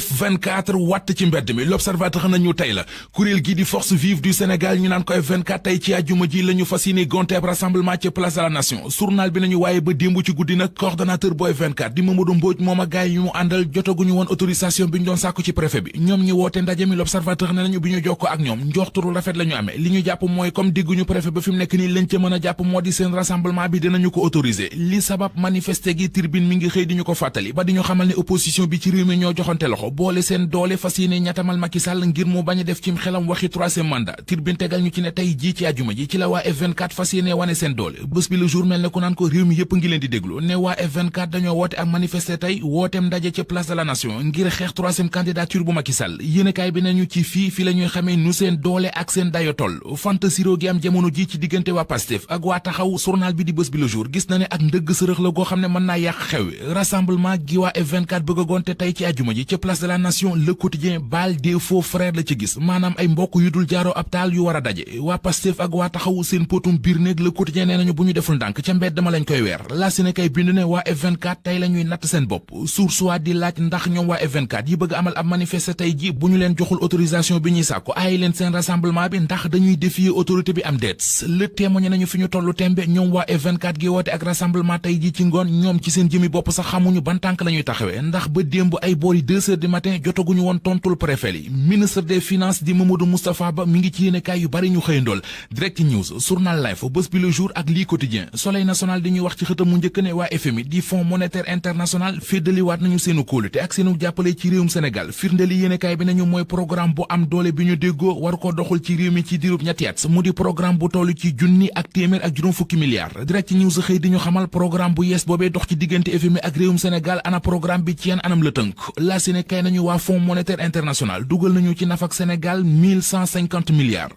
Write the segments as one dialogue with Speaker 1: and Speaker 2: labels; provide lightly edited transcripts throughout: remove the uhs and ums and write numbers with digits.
Speaker 1: F24 watt ci mbedd mi l'observateur nañu tey la kuréel gi di force vive du Sénégal ñu naan ko F24 tey ci àjjuma ji la ñu fas yéene gonteeb rassemblement ci place de la nation journal bi nañu waaye ba démb ci guddi nag coordonnateur bu F24 di Mamadou Mbodj moom a gaay yu mu àndal jotaguñu woon autorisation bi ñu doon sàkku ci préfet bi ñoom ñi woote ndaje mi l'observateur ne nañu bi ñu jokkoo ak ñoom njorturu rafet la ñu amee li ñu jàpp mooy comme dégguñu préfet ba fi mu nekk nii lañ ca mën a jàpp moo di seen rassemblement bi dinañu ko autoriser li sabab manifester gi tribune mi ngi xëy di ñu ko fàttali ba di ñu xamal ne opposition bi ci réew mi ñoo joxante loxo boole seen doole fas yéene ñatamal Macky Sall ngir mu bañ a def cim xelam waxi troisième mandat tribune tegal ñu ci ne tey jii ci àjjuma ji ci la waa F24 fas yéene wane seen doole bés bi le jour mel ne ku naan ko réew mi yépp ngi leen di déglu ne waa F24 dañoo woote ak manifester tey wooteem ndaje ci place de la nation ngir xeex troisième candidature bu Macky Sall yéenekaay bi nañu ci fii la ñuy xamee nu seen doole ak seen dayo toll fantasiro gi am jamono ji ci diggante waa Pastef ak waa taxaw journal bi di bés bi le jour gis na ne ak ndëgg sërëx la goo xam ne mën naa yàq xew rassemblement gi waa F24 bëgg a gonte tey ci àjjuma ji ci place de la nation le quotidien baal des faux frères la ci gis maanaam ay mbokk yu dul jaaroo ab taal yu war a daje waa Pastef ak waa taxaw seen potum biir néeg le quotidien nee nañu bu ñu deful ndànk ca mbedd ma lañ koy weer la si ne kay bind ne waa F24 tey la ñuy natt seen bopp source waa di laaj ndax ñoom waa F24 yi bëgg amal ab manifester tey ji bu ñu leen joxul autorisation bi ñuy sàkku aayi leen seen rassemblement bi ndax dañuy défier autorité bi am déet le témoigné nañu fi ñu tollu tembe ñoom waa F24 gi woote ak rassemblement tey ji ci ngoon ñoom ci seen jëmi bopp sax xamuñu ban tànk la ñuy taxawee ndax ba démb ay boori 2 heures du matin jotaguñu woon tontul préfet yi ministre des finances di Mamadou Moustapha Ba mi ngi ci yéenekaay yu bari ñu xëyandool direct news journal Life bés bi le jour ak lii quotidien soleil national di ñuy wax ci xëtam mu njëkk ne waa FMI di fonds monétaire international féddaliwaat nañu seenu kóolute ak seenu jàppale ci réewum Sénégal firndeli yéenekaay bi nañu mooy programme bu am doole bi ñu déggoo war ko doxul ci réew mi ci diirub ñetti at mu di programme bu toll ci junni ak téeméer ak juróom fukki milliards direct news xëy di ñu xamal programme bu yees boobee dox ci diggante FMI ak réewum Sénégal ana programme bi ci yan anam la tënk la si ne kay nañu waa fonds monétaire international dugal nañu ci nafak Sénégal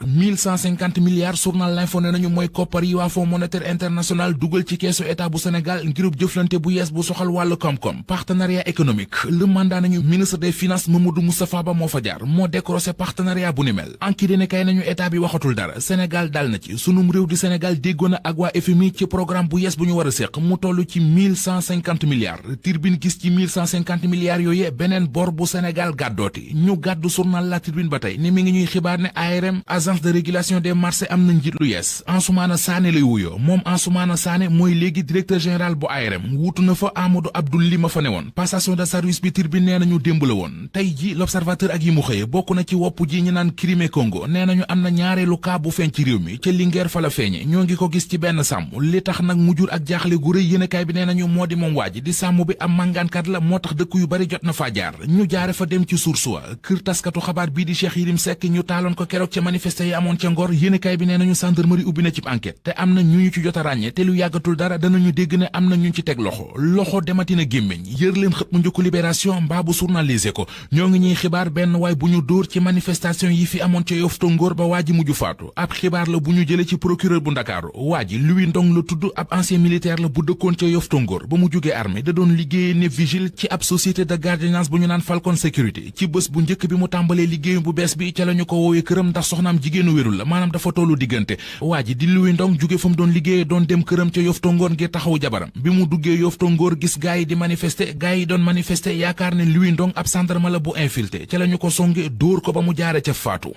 Speaker 1: 1150 milliards journal L'Info ne nañu mooy koppar yi waa fonds monétaire international dugal ci keesu état bu Sénégal ngirub jëflante bu yees bu soxal wàllu koom-koom partenariat économique le mandat nañu ministre des finances Mamadou Moustapha Ba moo fa jaar moo décroché partenariat bu ni mel anki dene kay nañu état bi waxatul dara Sénégal dal na ci sunum réew di Sénégal déggoo na ak waa FMI ci programme bu yees bu ñu war a séq mu toll ci 1150 milliards Tribune gis ci 1150 milliards yooye beneen bor bu Sénégal gàddooti ñu gàddu journal La Tribune ba tey ni mi ngi ñuy xibaar ne ARM agence de régulation des marchés am na njiit lu yees Ansoumana Sané lay wuyoo moom Ansoumana Sané mooy léegi directeur général bu ARM wuutu na fa Amadou Abdoul li ma fa ne woon passation de service bi Tribune nee nañu démb la woon tey ji l'observateur ak yi mu xëye bokk na ci wopp ji ñu naan Crimée Congo nee nañu am na ñaareelu cas bu feeñ ci réew mi ca Linguère fa la feeñe ñoo ngi ko gis ci benn sàmm li tax nag mu jur ak jaaxle gu rëy yéenekaay bi nee nañu moo di moom waa ji di sàmm bi am màngaankat la moo tax dëkk yu bari jot na faa jaar ñu jaare fa dem ci source wa kër taskatu xabaar bii di Cheikh Yérim Seck ñu taaloon ko keroog ca manifesté yi amoon ca Ngor yéenekaay bi nee nañu gendarmerie ubbi na ci enquête te am na ñu ci jot a ràññe te lu yàggatul dara danañu dégg ne am na ñu ci teg loxo dematina gémmiñ yër leen xët mu njëkku Libération mbaa bu journalisé ko ñoo ngi ñuy xibaar benn waay bu ñu dóor ci manifestation yi fi amoon ca Yoff Ngor ba waa ji mujj faatu ab xibaar la bu ñu jële ci procureur bu Ndakaaru waa ji Louis Ndong la tudd ab ancien militaire la bu dëkkoon ca Yoff Ngor ba mu jógee armée da doon liggéeyee ne vigile ci ab société de gardiennage bu ñu naan Falcon Sécurité ci bés bu njëkk bi mu tàmbalee liggéeyam bu bees bi ca la ñu ko woowee këram ndax soxnaam jigéenu wérul la maanaam dafa tollu diggante waa ji di Louis Ndong jóge fa mu doon liggéeyee doon dem këram ca Yoff Ngor ngir taxaw jabaram bi mu duggee Yoff Ngor gis gaay yi di manifester gaay yi doon manifester yaakaar ne Louis Ndong ab gendarme la bu infiltré ca la ñu ko songe dóor ko ba mu jaare ca faatu.